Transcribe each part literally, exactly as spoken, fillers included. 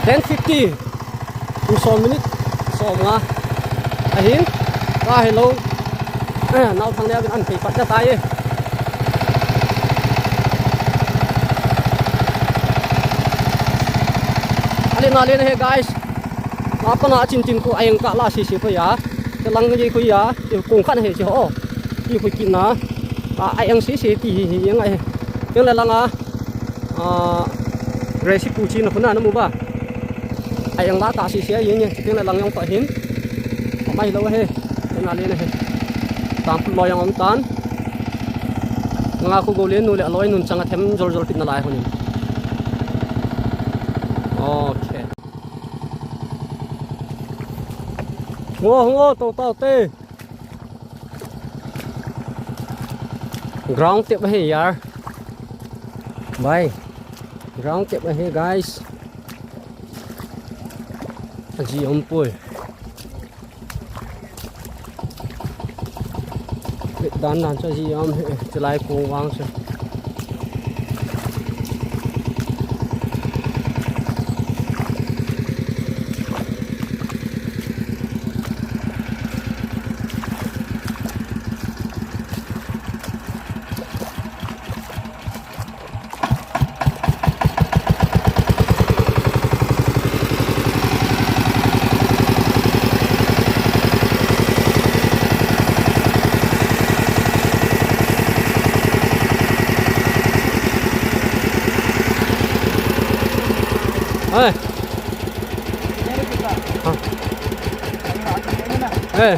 Ten fifty. Pung som minute som nga. Ahin. Ka hello. Eh, nau thang dia bin an pei pat ja tai. Ale na le he guys. Apa na chin chin ko ayang ka la si si ko ya. Te lang ye ko ya. Te kung khan he si ho. Ti ko kin na. A ayang si si ti hi hi yang ai. Yang le lang a. A, Gracie pu chi na khuna na mu ba. Ai ang la ta si si a yin ye, chiteng le lang yong ta hin. Amai lo he. Na le na he. Tam pu lo yong om tan. Nga khu go le nu le aloi nun chang a them jol jol pit na lai hon. Okay. Ngo, ngo, to, to, te. Ground tep ahi yaar. Bhai. Ground tep ahi guys. Aji um poi. Dan dan chu aji um hi, chulai kong vang chu. Oi. Ha. Eh.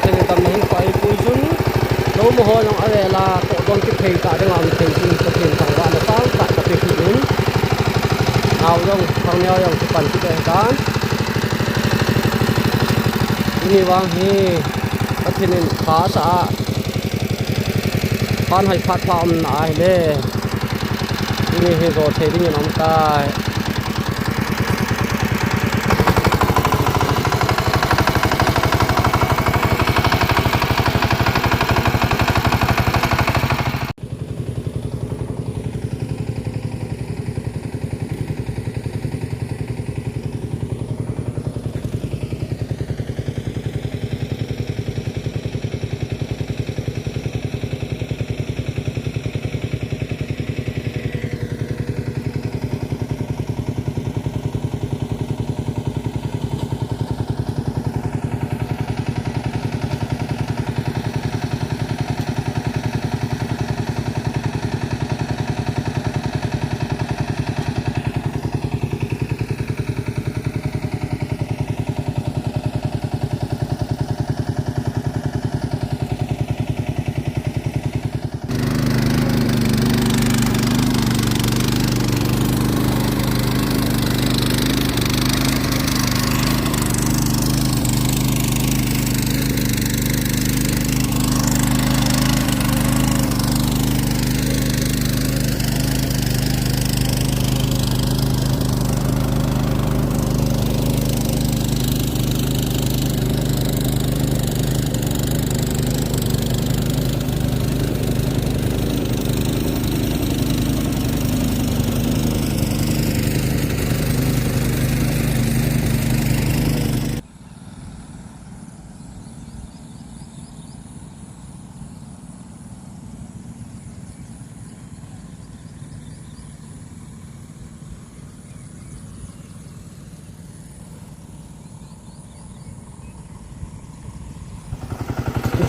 Tene tam nahi pai pui jun. Lo mo ho jong a lela, to dong ki phei ta ding a um thei jun, Pathen thangvahna tangtah ka pe kit in. Nau jong, thang neo jong ki pan kit e tan. Tuni vang hi, Pathen in pha sa a, pan hai phat pha um na ahi le. Tuni hi jo thei ding in um tai.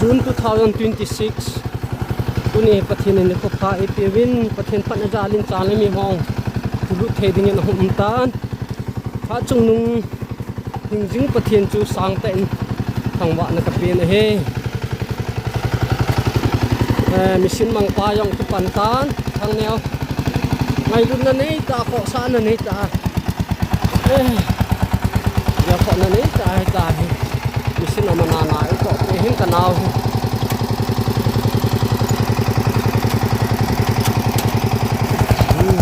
June two thousand twenty-six. Tuni Pathen in nikho pha eipeuvin, Pathen phatna jal in chale mi hung kilut thei dingin ahung um tan. Phat chungnung hingjing Pathen chu sangtah in thangvahna kapen ahi. Eh, machine mangpa jong kipan tan, thangneo. Ngailutna neitah, khohsahna neitah. Eh, dia khohna neitah, hitia hi. Machine aman ana itoh pe hin kanao hi. Hmm.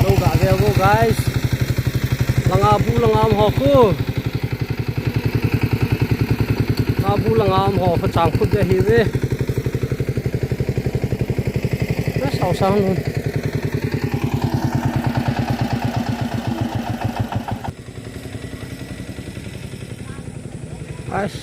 Lou ga veu vo, guys. Langa bu langa um ho khu. Langa bu langa um ho khu chang khut de hi ve. Na sao sang nun. Ais.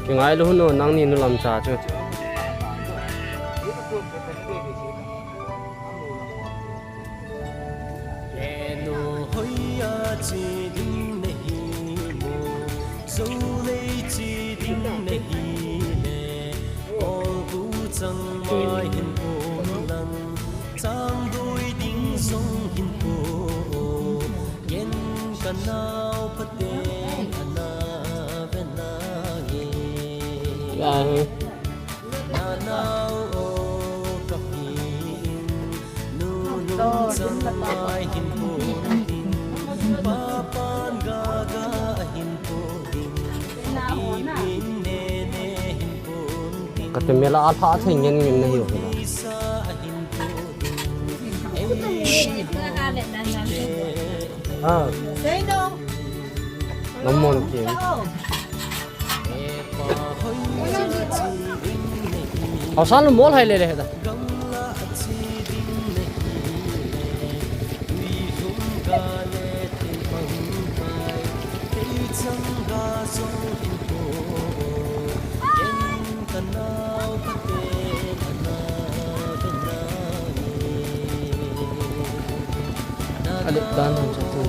Kingailu hon o, nangni nu lamcha chu. Kenu hoiya che ding nahi mo, Zoulei che ding nahi le, Kolbu changmai hin pon lang, Changgui ding jong hin po, ken kanao phaten ana ve nange. Nanao o kapi in, nunung changmai hin pon ding, papan gaga hin pon ding, pipin nene hin pon ding. Kati mela alha thei ngen ngen nahi o hila. Sa hin pon ding. Ah. Namon ke. Hausa lo mol hai le le da. Ale dan han sa tu.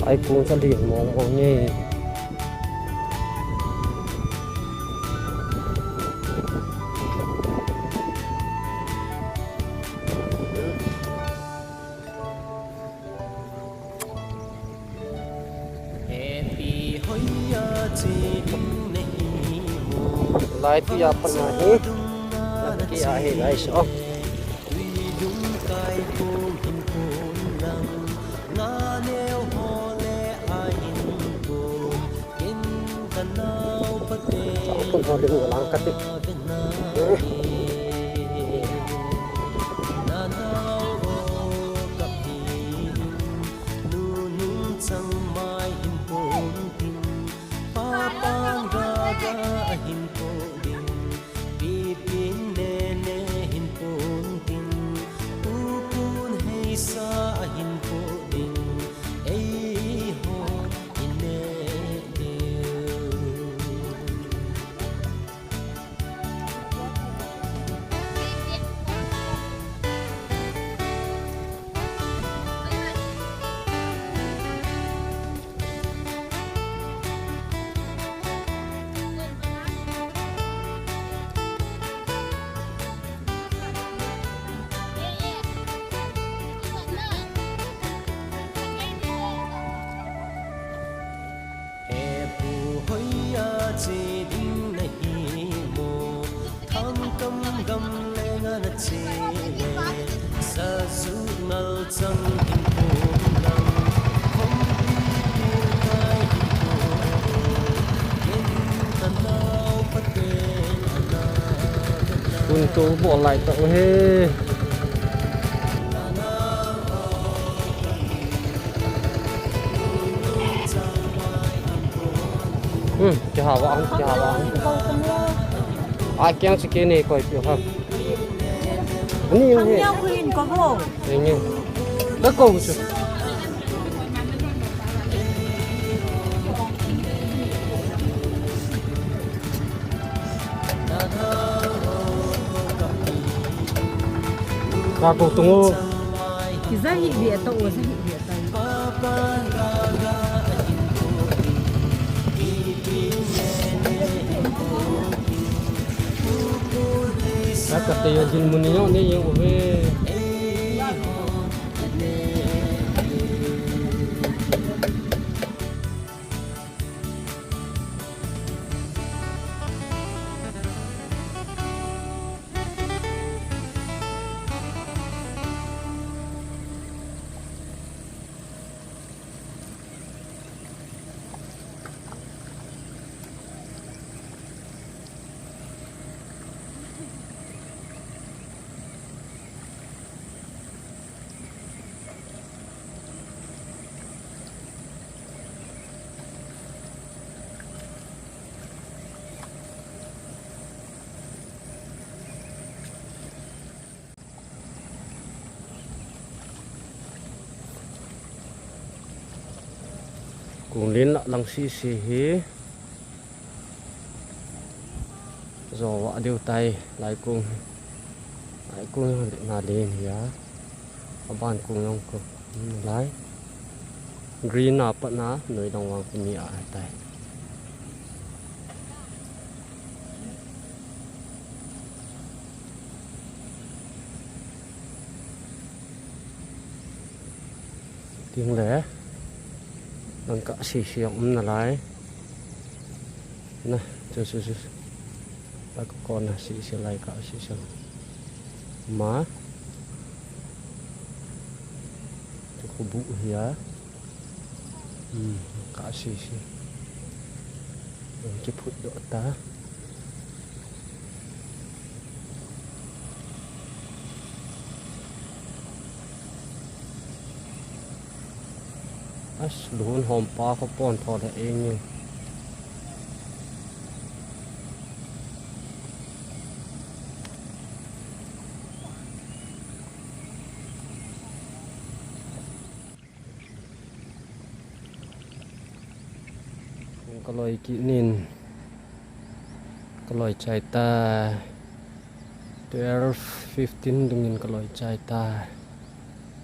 Ai kung sa li mong mong ni. Lai ti a pan na hi. Naki a hi lai so. Chao kun ho ding lang kati. Tun tu bol lai tau he. Hmm, kihawa ang, kihawa ang. Ai, kiang si kini koi piu ha. Ani yung he. Ang yang kuin ko bo. Ini. Dah kau su. Ka ko tungo. Ki za hi bi ta o za hi bi ta. Ka ka te yo din mun ni yo ni yo ve. Kung lin la lang sisi hi. Zo wa diu tai lai kung. Lai kung na lin hi a. Aban kung yong ko. Hmm, lai. Green na pat na noi dang wang kuni a tai. Ting le. Nang ka si si um na lai. Na, chu, chu, chu. Ta ko kon na si si lai ka si si. Ma. Chu ko bu hi a. Hmm, ka si si. Ki phut do ta. As, luhun hom pa ko pon tho da eng. Kaloi kinin, kaloi chai ta. Twelve fifteen dungin kaloi chai ta.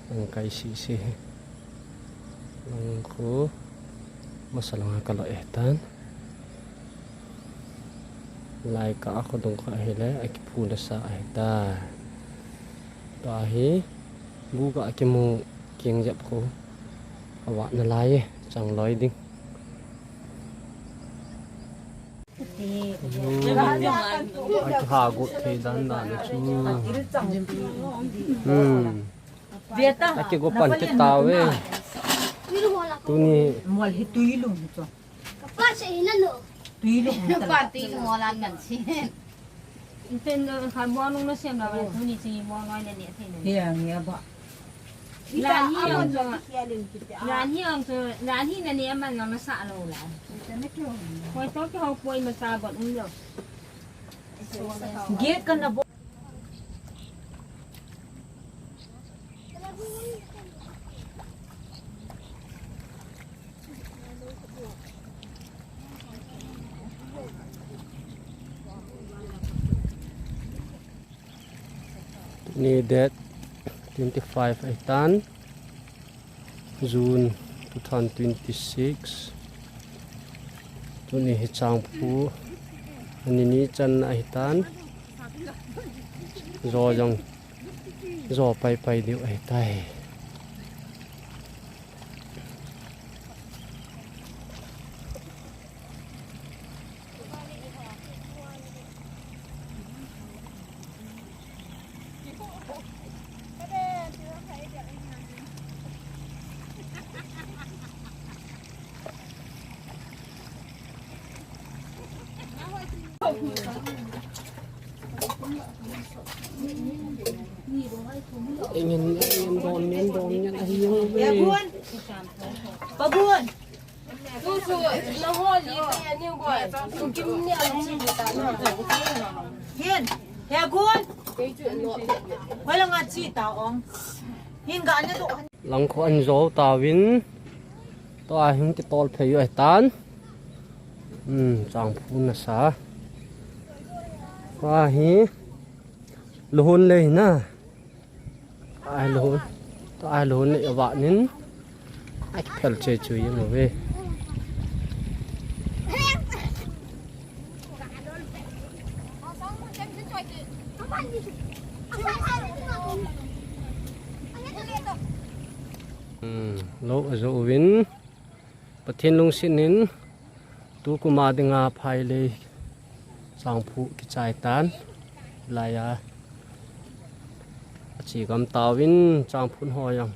Ang kai si si. Ang ku masalang kaloi etan. Lai ka a khodong ka hile, a kiphuna sa a hita. Tua hi, bu ka a kimu king jep ko. A vat na lai e, chang loi ding. Hmm. A kiha got thei dan dan chu. Hmm. A kigo pan te ta ve. Tuni. Mual hi tui lum chu. Kapa se ina no. Tui lum. Kapa tui mo lan ngan si. Inten, eh, kha mo nung na sem la, tuni si mo ngai na ne thei na. Hiya, hiya ba. Lan hi ang chu. Lan hi ang chu. Lan hi na ne man lang na sa lo la. Koi to ki ho koi ma sa got um lo. Ge ka na bo. Tuni date twenty-five ahitan, June two thousand twenty-six. Tuni hi changpu ani ni channa ahitan. Jo jong jo pai pai diu ahitai. Ingen, ingen don, ingen don, ingen ahi. He Gun. Pa Gun. Tu chu na ho li te ni go. Tu kim ni an chi ta na. Hin. He Gun. Kei chu no. Wala nga chi ta ong. Hin ga ne to. Langkho an jou tauvin. Tua hin kitol phei u ahitan. Hmm, changphu nasa. Tua hi. Luhun lei na. Ai luhun. Tua ai luhun lei avah nin. Ai kiphel che chu yeng uve. Hmm, lo ajo uvin. Pathen lungset in, tukum a dinga phailei changphu kichai tan, laiya ache gam tauvin changphun ho jong